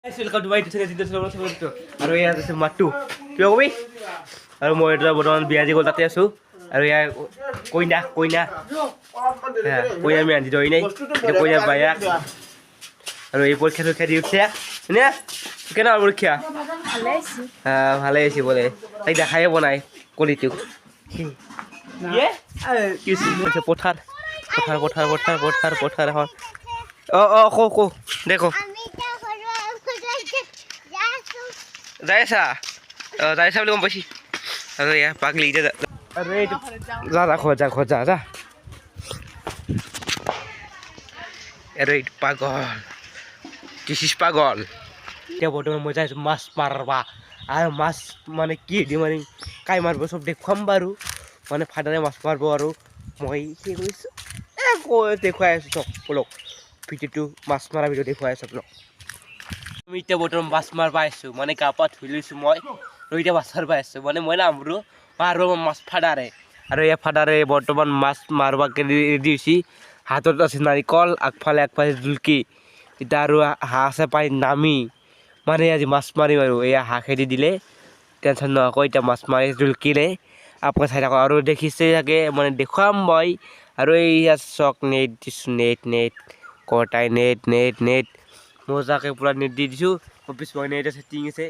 Welcome to my channel. আৰু ইয়াত আছে মাতটো কিবা কবি। আৰু মই এতিয়া বৰ্তমান বিয়া দি গ'ল, তাতে আছোঁ। আৰু ইয়াৰ কইনা কইনা হা, কইনা আমি আনি দৈ নাই। এতিয়া কইনা বায়াক। আৰু এই পৰীক্ষা চৰীক্ষা দি উঠছে হয়নে? কেনেকুৱা পৰীক্ষা? ভালে আছে। ভালে হৈছে বোলে। তাইক দেখায়ে বনাই কলিটোক। কি হৈছে? পথাৰ পথাৰ পথাৰ পথাৰ পথাৰ পথাৰ এখন। অঁ অঁ ক ক দে ক। আমি এতিয়া সৰু যাইছো। যাই আছা? অঁ, যাই আছা বুলি গম পাইছি। আৰু এয়া পাগলি এতিয়া আৰু এইটো যা যা, ঘৰত যা, ঘৰত যা যা। আৰু এইটো পাগল, this is পাগল। এতিয়া বৰ্তমান মই যাই আছোঁ মাছ মাৰবা। আৰু মাছ মানে কি দি মাৰিম, কাই মাৰিব, চব দেখুৱাম বাৰু। মানে ফাদাৰে মাছ মাৰিব আৰু মই কি কৰিছোঁ এ কৈ দেখুৱাই আছোঁ চব। ব'লক, ভিডিঅ'টো মাছ মৰা ভিডিঅ' দেখুৱাই আছোঁ আপোনাক। আমি এতিয়া বৰ্তমান মাছ মাৰবা আহিছোঁ। মানে গা পা ধুই লৈছোঁ মই আৰু এতিয়া মাছ মাৰবা আহিছোঁ। মানে মই নামৰো, মাৰিব মাছ ফাদাৰে। আৰু এই ফাদাৰে বৰ্তমান মাছ মাৰবাকে ৰেডি হৈছে। হাতত আছে নাৰিকল, আগফালে আগফালে জুলকি। এতিয়া আৰু হাঁহ আছে পানীত নামি। মানে আজি মাছ মাৰিম। আৰু এয়া হাঁহ খেদি দিলে, টেনশ্যন নোহোৱাকৈ এতিয়া মাছ মাৰি জুলকিলে। আপোনালোকে চাই থাকক। আৰু দেখিছে চাগে, মানে দেখুৱাম মই। আৰু এইয়া চাওক, নেট দিছোঁ, নেট নেট কটাই নেট নেট নেট মজাকৈ পূৰা নেট দি দিছোঁ। পিছফালে নেট আছে, টিং আছে।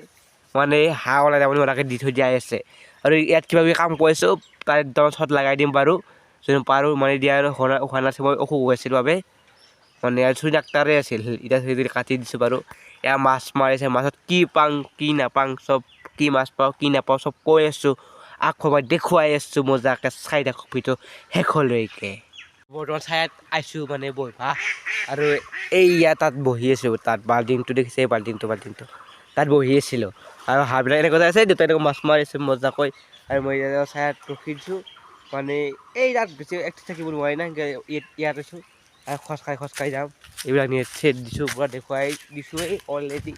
মানে হাঁহ ওলাই যাব নোৱাৰাকৈ দি থৈ দিয়া আছে। আৰু ইয়াত কিবা কিবি কাম কৰিছোঁ, তাত একদম শ্বট লগাই দিম বাৰু যদি পাৰোঁ। মানে দিয়া আৰু হোৱা নাছিল, মই অসুখ হৈ আছিল বাবে। মানে ইয়াত চুই ডাক্তাৰে আছিল, এতিয়া চুলি কাটি দিছোঁ বাৰু। এয়া মাছ মাৰিছে। মাছত কি পাং কি নাপাং, চব কি মাছ পাওঁ কি নাপাওঁ, চব কৈ আছোঁ, আকৌ এবাৰ দেখুৱাই আছোঁ। মজাকৈ চাই থাকক ভিডিঅ' শেষলৈকে। বৰ্তমান ছায়াত আহিছোঁ মানে বহিবা। আৰু এইয়া তাত বহি আছোঁ। তাত বাল্টিংটো দেখিছে? এই বাল্টিংটো বাল্টিংটো তাত বহি আছিলোঁ। আৰু হাঁহবিলাক এনেকুৱা আছে, দেউতাই এনেকুৱা মাছ মাৰিছে মজাকৈ। আৰু মই এতিয়া ছায়াত ৰখি দিছোঁ। মানে এই তাত বেছি একটি থাকিব নোৱাৰি না, সেনেকৈ ইয়াত ইয়াত আছোঁ। আৰু খোজকাঢ়ি খোজকাঢ়ি যাম। এইবিলাক নেট চেট দিছোঁ, পূৰা দেখুৱাই দিছোঁ এই অলৰেডি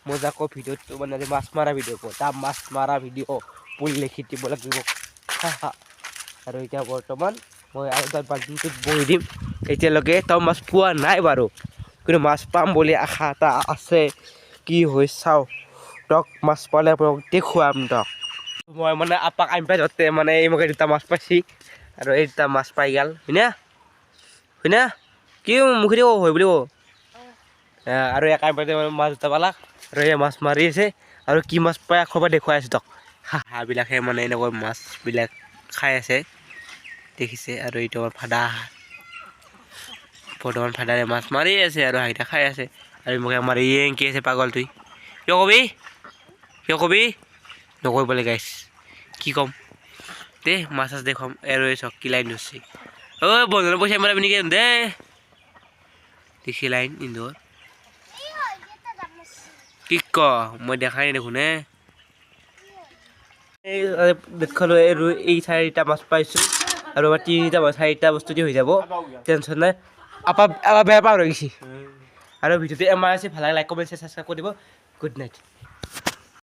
মজাকৈ ভিডিঅ'টো। মানে আজি মাছ মৰা ভিডিঅ', তাৰ মাছ মৰা ভিডিঅ' বুলি লিখি দিব লাগিব। আৰু এতিয়া বৰ্তমান মই আৰু তাত বাল্টিংটোত বহি দিম। এতিয়ালৈকে তাও মাছ পোৱা নাই বাৰু, কিন্তু মাছ পাম বুলি আশা এটা আছে। কি হৈ চাওঁ দক, মাছ পালে আপোনাক দেখুৱাম দক। মই মানে আপাক আনি পাই যাওঁতে মানে এই মোক এই দুটা মাছ পাইছি। আৰু এই দুটা মাছ পাই গ'ল, হয়নে? হয়নে? কি মুখেদি কওঁ হয় বুলি কওঁ। আৰু এক পাইতে মানে মাছ দুটা পালাক। আৰু এই মাছ মাৰি আছে। আৰু কি মাছ পায় আকৌ এবাৰ দেখুৱাই আছোঁ দক। হাঁহবিলাকে মানে এনেকৈ মাছবিলাক খাই আছে, দেখিছে? আৰু এইটো আমাৰ ফাদা। বৰ্তমান ফাদাৰে মাছ মাৰি আছে আৰু হাঁহকেইটা খাই আছে। আৰু মোক আমাৰ এই কি আছে পাগলটোই। কিয় কবি, কিয় কবি? নকৰিব গাইছ, কি ক'ম দে, মাছ চাছ দেখুৱাম। আৰু এই চাওক, কি লাইন ধৰছি। ঐ বন্ধনৰ পইচা মাৰাবি নেকি দে? দেখি লাইন ইন্দোৰ। কি ক, মই দেখাই নাই দেখোন। হে, এই দেখলো, এই চাৰিটা মাছ পাইছোঁ। আৰু আমাৰ তিনিটা মাছ, চাৰিটা বস্তু দি হৈ যাব, টেনশ্যন নাই। আপা আপা বেয়া পাৰ হৈ গৈছি। আৰু ভিডিঅ'টো এমাৰ আছে, ভাল লাগে লাইক, কমেণ্ট, ছাবস্ক্ৰাইব কৰি দিব। Good night.